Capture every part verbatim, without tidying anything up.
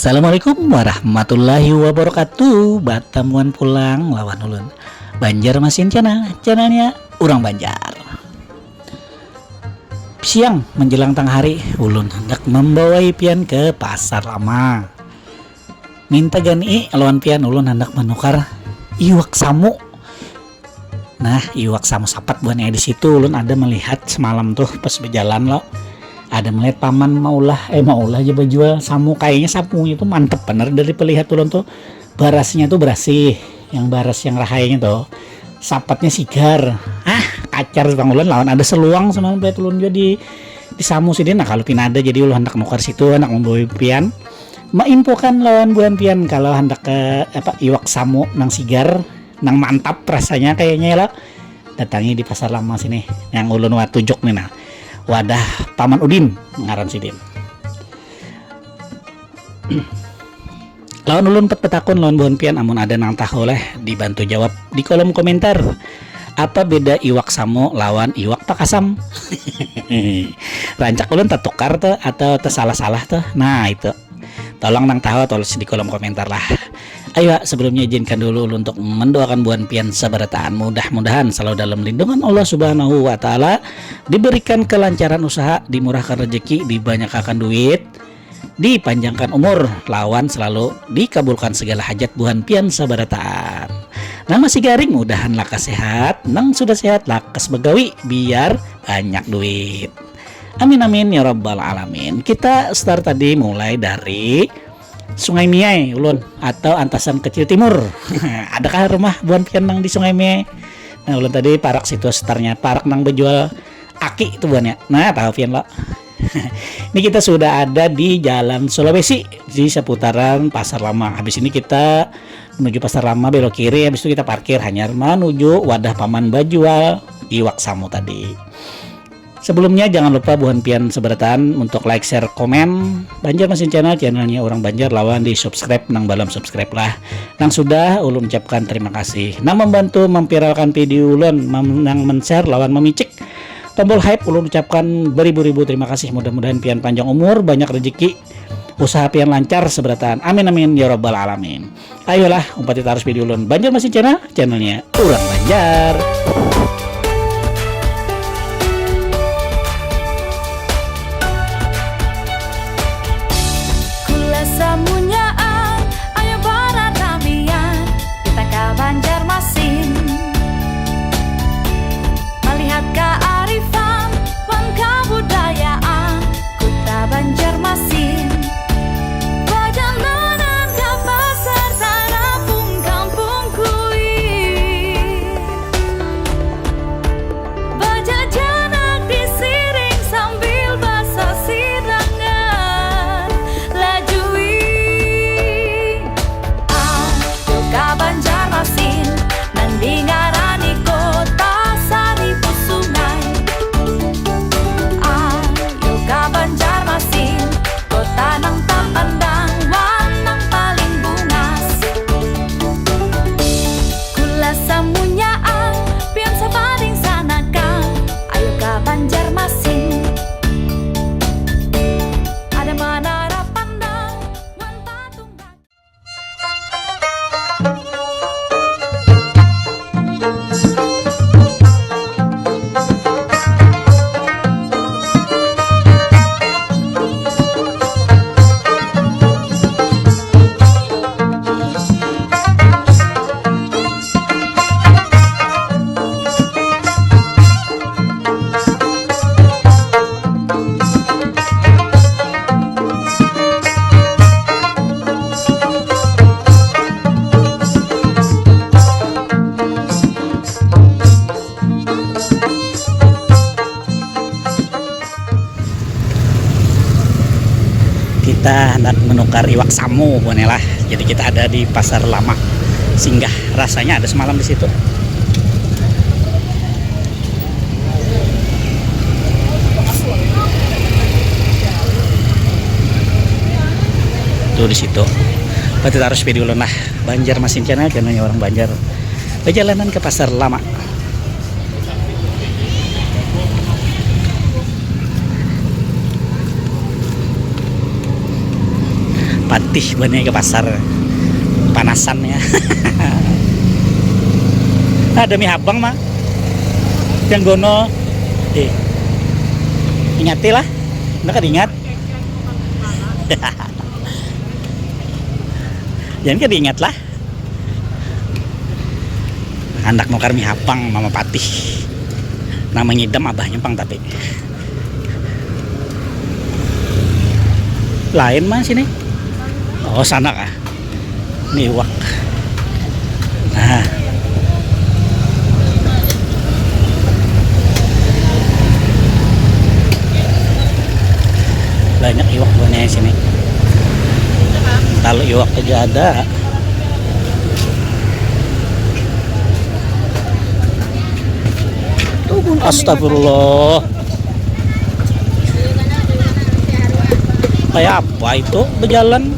Assalamualaikum warahmatullahi wabarakatuh. Batamuan pulang lawan ulun, Banjarmasin Channel, channelnya urang Banjar. Siang menjelang tangah hari, ulun handak membawai pian ke Pasar Lama. Minta gani lawan pian, ulun handak menukar iwak samu. Nah, iwak samu sapat buhannya di situ. Ulun ada melihat semalam tuh pas berjalan lo. Ada melihat paman maulah, eh, maulah aja berjual samu. Kayaknya samunya tuh mantep bener dari pelihat ulun tuh. Barasnya tuh berasih, yang baras yang rahainya tuh. Sapatnya sigar. Ah, kacar bang ulun lawan ada seluang semalam melihat ulun juga di di samu sidin. Nah, kalau pina ada jadi ulun hendak nukar situ, hendak membawa pian. Mainfokan lawan buhan pian kalau hendak ke apa iwak samu nang sigar, nang mantap rasanya kayaknya ya lo. Datangi di Pasar Lama sini. Yang ulun wa tujuk nih nah. Wadah Paman Udin ngaran sidin. Lawan ulun pet betakun lawan buhan pian amun ada nang tahu leh dibantu jawab di kolom komentar. Apa beda iwak samu lawan iwak pakasam? Rancak ulun tatukar tuh atau tersalah-salah tuh. Nah, itu. Tolong nang tahu tulis di kolom komentar lah. Ayo, sebelumnya izinkan dulu ulun untuk mendoakan buhan pian sabarataan. Mudah-mudahan selalu dalam lindungan Allah Subhanahu wa Ta'ala, diberikan kelancaran usaha, dimurahkan rezeki, dibanyakakan duit, dipanjangkan umur, lawan selalu dikabulkan segala hajat buhan pian sabarataan. Nang masih garing, mudahan lakas sehat, nang sudah sehat, lakas begawi, biar banyak duit. Amin amin ya rabbal alamin. Kita start tadi mulai dari Sungai Miai ulun atau Antasan Kecil Timur. Adakah rumah buhan pian nang di Sungai Miai? Nah, ulun tadi parak situ startnya, parak nang bejual aki itu buhannya. Nah, tahu pian lo. Ini kita sudah ada di Jalan Sulawesi di seputaran Pasar Lama. Habis ini kita menuju Pasar Lama, belok kiri, habis itu kita parkir hanyar menuju wadah paman bajual iwak samu tadi. Sebelumnya jangan lupa buhan pian seberatan untuk like, share, komen Banjarmasin Channel, channelnya orang Banjar lawan di subscribe nang belum subscribe lah. Nang sudah ulun ucapkan terima kasih. Nang membantu memviralkan video ulun, mem- nang men-share lawan memicik tombol hype ulun ucapkan beribu-ribu terima kasih. Mudah-mudahan pian panjang umur, banyak rezeki, usaha pian lancar seberatan. Amin amin ya rabbal alamin. Ayolah, umpati tarus video ulun Banjarmasin Channel, channelnya urang Banjar. Kula samunyaan, ayo baradamian, kita ka Banjarmasin. Malihat kaarifan wan kabudayaan Kuta Banjarmasin. Bajalanan ka pasar tarapung kampung kuir. Bajajanak di siring sambil basasirangan. Lajui. Ayo ka Banjarmasin, nang dingarani kota saribu sungai. Ayo ka Banjarmasin, kota nang tapandang wan nang paling bungas. Kula samunyaan, pian sapading sanakang, ayo ka Banjarmasin. Ada manara pandang wan patung. Kita hendak menukar iwak samu, buhannya lah. Jadi kita ada di Pasar Lama. Singgah rasanya ada semalam di situ. Tuh di situ. Berarti harus video ulun lah. Banjarmasin Channel, channelnya orang Banjar. Perjalanan ke Pasar Lama. Patih bani ke pasar panasan ya. Ada mie habang mah. Yang gono. Eh. Ingati lah. Ndak kada ingat. Jangan kada ingat lah. Handak nukar mie habang mama patih. Nang mangidam abahnya pang tapi. Lain mah sini. Oh, sana kah? Ini iwak. Nah. Banyak iwak buahnya sini. Kalau iwak aja ada. Astagfirullah. Kayak apa itu berjalan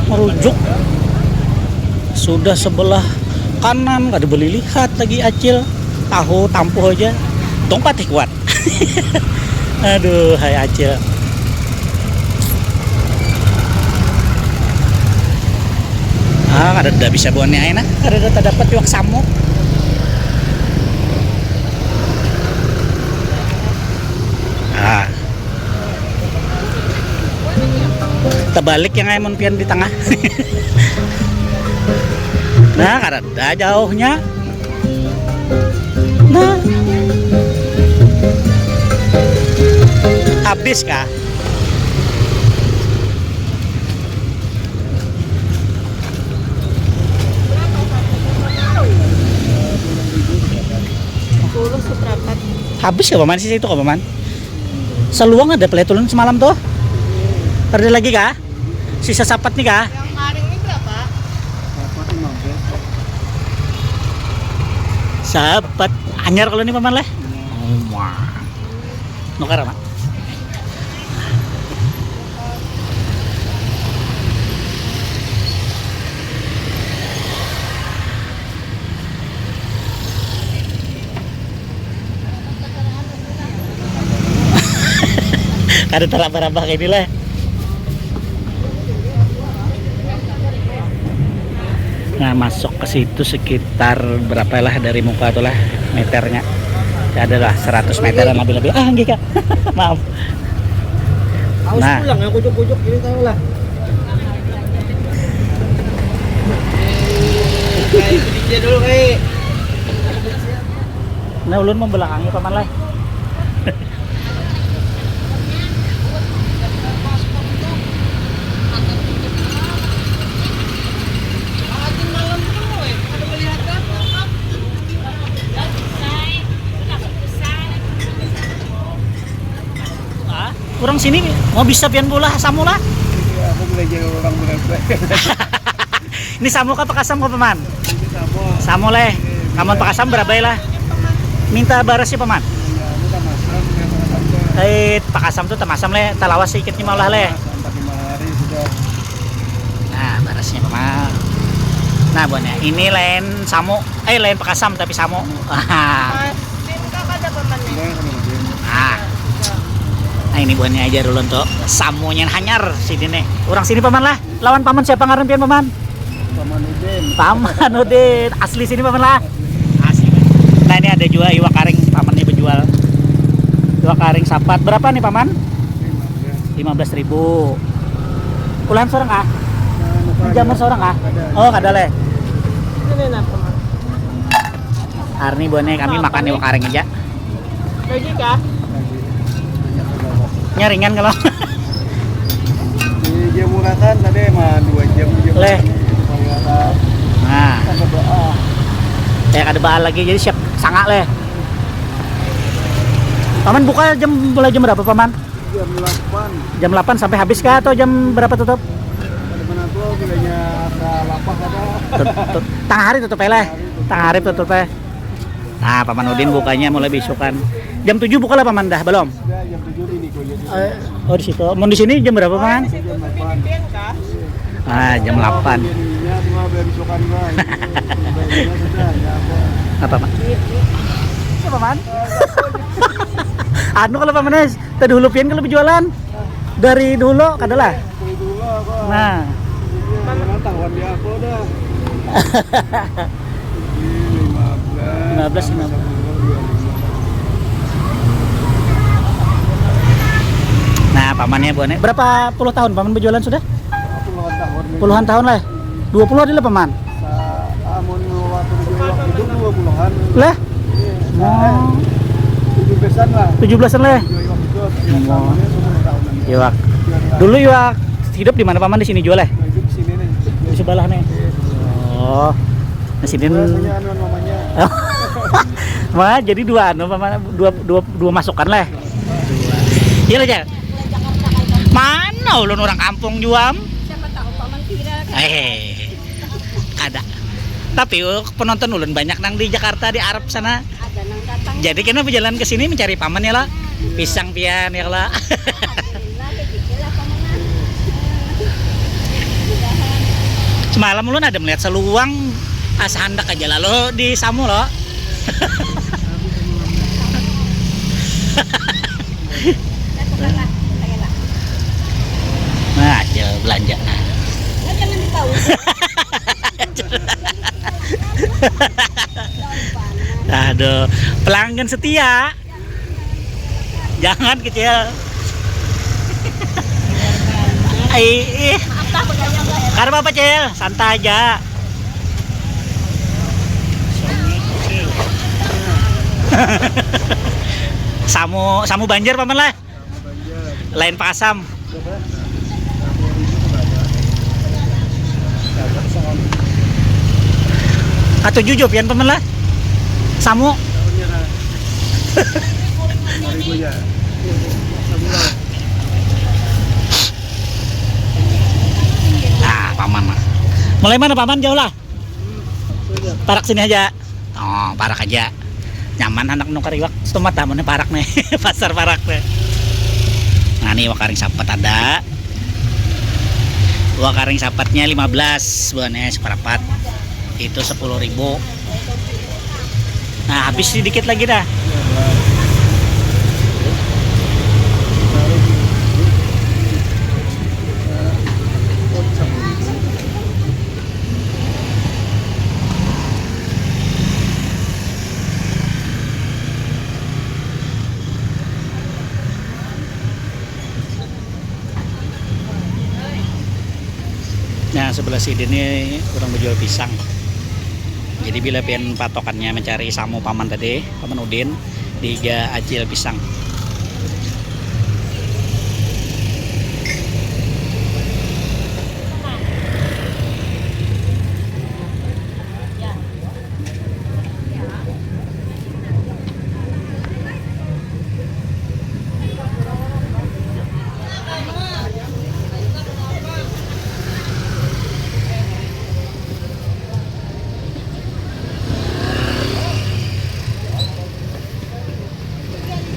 merujuk? Sudah sebelah kanan, kada boleh lihat lagi, Acil. Tahu tampuh aja. Tong patih kuat. Aduh, hai Acil. Ah, kada ada bisa buannya aina. Kada ada terdapat iwak samu. Ah. Terbalik yang amun pian di tengah. Nah, kada ada jauhnya. Nah. Habis kah? Sepuluh seperempat. Habis ya paman, sisa itu kah paman? Seluang ada pelet ulun semalam tuh. Ada lagi kah? Sisa sapat nih kah? Yang kemarin ini berapa? Sapat anyar kalau ini paman lah. Wah. Nukar apa? Kada tarabah-rabah kayak ini lah. Nah, masuk ke situ sekitar berapa lah dari muka tuh lah meternya. Ya, ada lah seratus meteran lebih-lebih. Ah, enggak, Kak. Maaf. Aus nah. Pulang yang kujuk-kujuk ini tahu lah. Kayak sedikit dulu, kayak. Nah, ulun membelakangi paman lah. Ah, orang sini mau bisa pian bola samu lah. Iya, aku belajar orang berapa. Ini samu kah pakasam kah paman? Samu leh. Kamun pakasam berabai lah. Minta baras ya paman. Eh, pakasam tuh tamasam leh, talawas sikit ni maulah leh. Nah, barasnya paman. Nah, buahnya ini lain samu, eh lain pakasam tapi samu. Nah. Nah, ini buahnya aja dulu tuh. Samunya hanyar sini nih. Orang sini paman lah. Lawan paman siapa ngaran pian paman? Paman Udin. Paman Udin. Asli sini paman lah. Asli. Nah, ini ada juga iwak karing paman nih berjual. Iwak karing sapat. Berapa nih paman? Lima belas ribu. Ulah seorang kah? Jamur seorang kah? Oh, kada leh. Ini enak paman. Hari ini buahnya kami makan iwak karing aja. Lagi kah? Nyaringan kalau. Di jam murahan tadi mah dua jam, jam leh. Nah. Kan berdoa. Ya kada baal lagi jadi siap sanga leh. Paman buka jam, mulai jam berapa paman? Jam delapan. Jam delapan sampai habis kah atau jam berapa tutup? Ada mana tuh bilanya ada lapak ada. Tut- tut- Tengah hari tutup eh leh. Tengah hari tutup eh. Nah, Paman Udin bukanya mulai bisukan. Jam tujuh buka lah Paman dah, belum? Sudah jam tujuh ini kok jadi. Eh, oh di situ. Mau di sini jam berapa Paman? Jam delapan. Ah, jam delapan. Jadinya cuma bisukan doang. Bayarnya sudah ya apa? Apa Pak? Siapa Man? Anu kalau Paman es, tadi dulu pian kalau berjualan dari dulu kadalah. Dari dulu apa? Nah. Tahuan di aku dah. Ini lima belas. Lima belas, lima belas. Nah, pamannya buahnya. Berapa puluh tahun paman berjualan sudah? Puluhan tahun. Puluhan tahun lah. Dua puluh ada lah paman. Sa-, amun waktu di waktu itu dua puluhan. Lah? Iya. Oh. Eh, tujuh belasan lah. Tujuh belasan lah. Iya, waktu itu, oh. Tahunan. Iwak. Iya, iya. Dulu iwak hidup di mana paman, di sini jual lah? Hidup di sini nih. Di sebelah nih. Iya. Oh. Nah, sini. Rasanya anu namanya. Wah, jadi dua anu paman, dua, dua, dua masukan lah. Iya lah, Jal. Mana ulun orang kampung juam? Siapa tahu paman viral kan? Eh, kada. Tapi uh, penonton ulun banyak nang di Jakarta, di Arab sana. Ada nang datang. Jadi kena berjalan ke sini mencari paman ya lah. Pisang pian ya lah. Alhamdulillah, rezeki lah paman. Semalam ulun ada melihat seluang asa handak aja lalu di samu lo. Nah, aja belanja. Nah, jangan ditahu. Aduh, pelanggan setia. Jangan, Kecil. Ai, ih. Karena apa, Cil? Santai aja. Samu, samu Banjar paman lah. Lain pakasam. Katuju jo pian paman lah. Samu. Ah, paman lah. Mulai mana paman, jauh lah? Parak sini aja. Oh, parak aja. Nyaman anak nukar iwak. Satumat dah, mun parak nih. Pasar parak nih. Nah, nih iwak karing sapat ada. Iwak karing sapatnya lima belas, buahnya separapat. Itu sepuluh ribu. Nah, habis sedikit lagi dah. Nah, sebelah sini nih orang menjual pisang. Jadi bila pian patokannya mencari samu paman tadi, paman Udin, di higa acil pisang.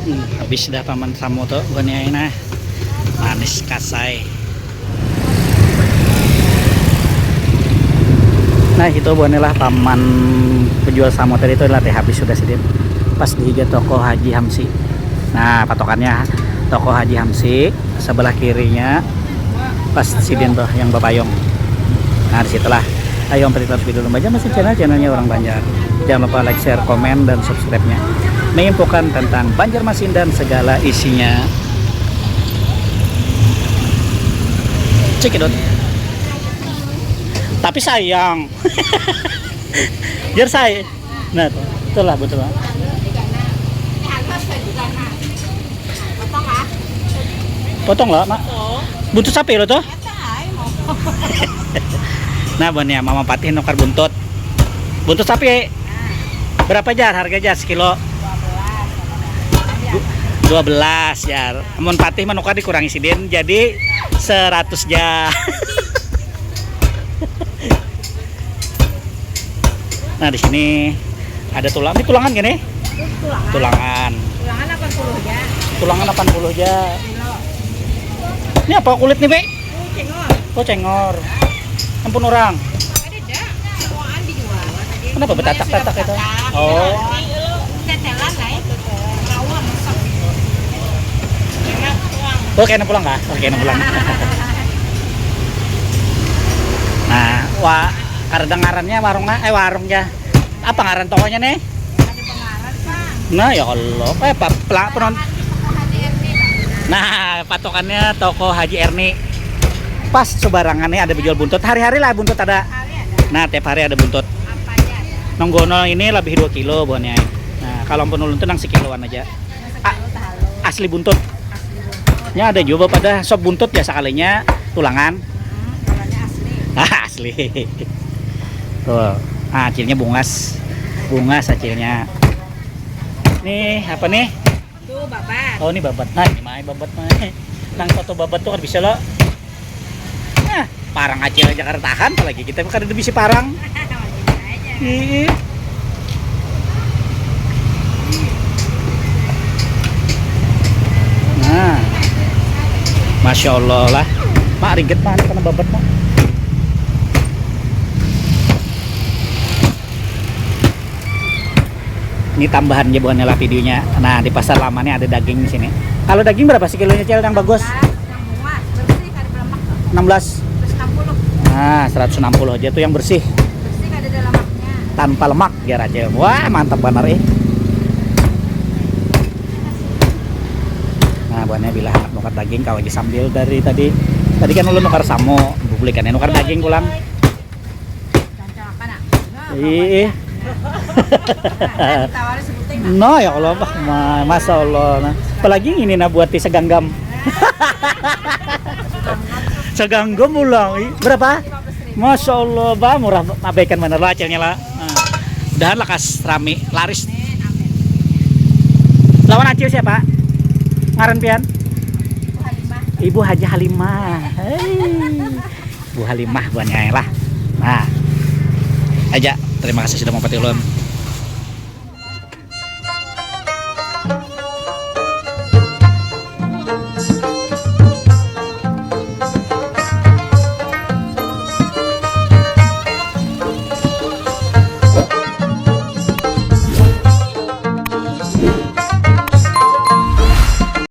Hmm, habis dah paman samu tu, buhannya ini nah. Manis kasai. Nah, itu buhannya lah paman penjual samu tadi tu lah teh habis sudah sidin. Pas di higa toko Haji Hamsi. Nah, patokannya toko Haji Hamsi, sebelah kirinya pas sidin tuh yang bapayung. Nah, disitulah. Ayo, Amprit Terus Video Lumba Jam masih channel, channelnya orang Banjar. Jangan lupa like, share, komen, dan subscribe-nya. Menginfokan tentang Banjarmasin dan segala isinya. Cekidot. Tapi sayang. Jar saya. Nah, tuh. Itulah betul. Potong lah, Mak. Buntut sapi lo tuh. Nah, buhannya Mama Patih nukar buntut. Buntut sapi. Berapa jar harga jar sekilo? Du-, dua belas jar. Amun Patih menukar dikurangi sidin jadi seratus jar. Nah, di sini ada tulang. Ini tulangan gini? Tulangan. Tulangan. Tulangan delapan puluh aja. Tulangan delapan puluh aja. Kilo. Ini apa kulit nih, Be? Oh, cengor. Oh, cengor. Ampun orang. Ada, Cak. Sewaan dijual. Kenapa betatak-tatak itu? Oh. Tetelan lah itu. Rawa masak. Enak pulang. Oh, kena pulang kah? Oh, kena pulang. Nah, wa, kada ngarannya warung na-, eh, warung ja. Apa ngaran tokonya nih? Ada pengaran, Bang. Nah, ya Allah. Eh, pa-, pela-, penon-, Toko Haji Erni, Bang. Nah, patokannya toko Haji Erni. Pas sebarangan nih ada bejual buntut. Hari-hari lah buntut ada. Hari ada. Nah, tiap hari ada buntut. Apa aja ada? Nonggono ini lebih dua kilo buahnya. Nah, kalau ampun ulun tuh nang sekiloan aja. A-, asli buntut. Asli buntut. Ya ada juga pada sop buntut ya sekalinya tulangan. Hmm, kalau ini asli. Ah, asli. Tuh, ah, acilnya bungas. Bungas acilnya. Nih, apa nih? Tuh, babat. Oh, ini babat. Nah, ini mah babat mah. Nang foto babat tuh kan bisa lo. Nah, parang acil aja kada tahan, apalagi kita kada ada bisi parang. Iya. Nah. Masya Allah lah. Mak, ringgit mah, anu, kena babat, Mak. Ini tambahan aja bukannya lah videonya. Nah, di pasar lama nih ada daging di sini. Kalau daging berapa sekilonya, Cel, yang bagus? Yang bungas, bersih, kada berlemak tuh. Enam belas. Seratus enam puluh. Nah, seratus enam puluh aja tuh yang bersih. Bersih, kada ada lemaknya. Tanpa lemak, ya, Racel. Wah, mantap banar, eh. Nah, buahnya bila handak nukar daging, kau aja sambil dari tadi. Tadi kan ulun nukar samo, bubulikannya nukar daging pulang. Ih. Nah, ya Allah, Pak. Ma-, Masya Allah. Nah, apalagi ini nah buat di seganggam. Seganggam pulang. Ih, berapa? Masya Allah, Pak, murah, abaikan bener lah acilnya lah. Nah. Mudahan lakas rami, laris. Lawan acil siapa? Ngaran pian? Ibu Haji Halimah. Hei. Bu Halimah buhannya lah. Nah. Aja, terima kasih sudah mampati ulun.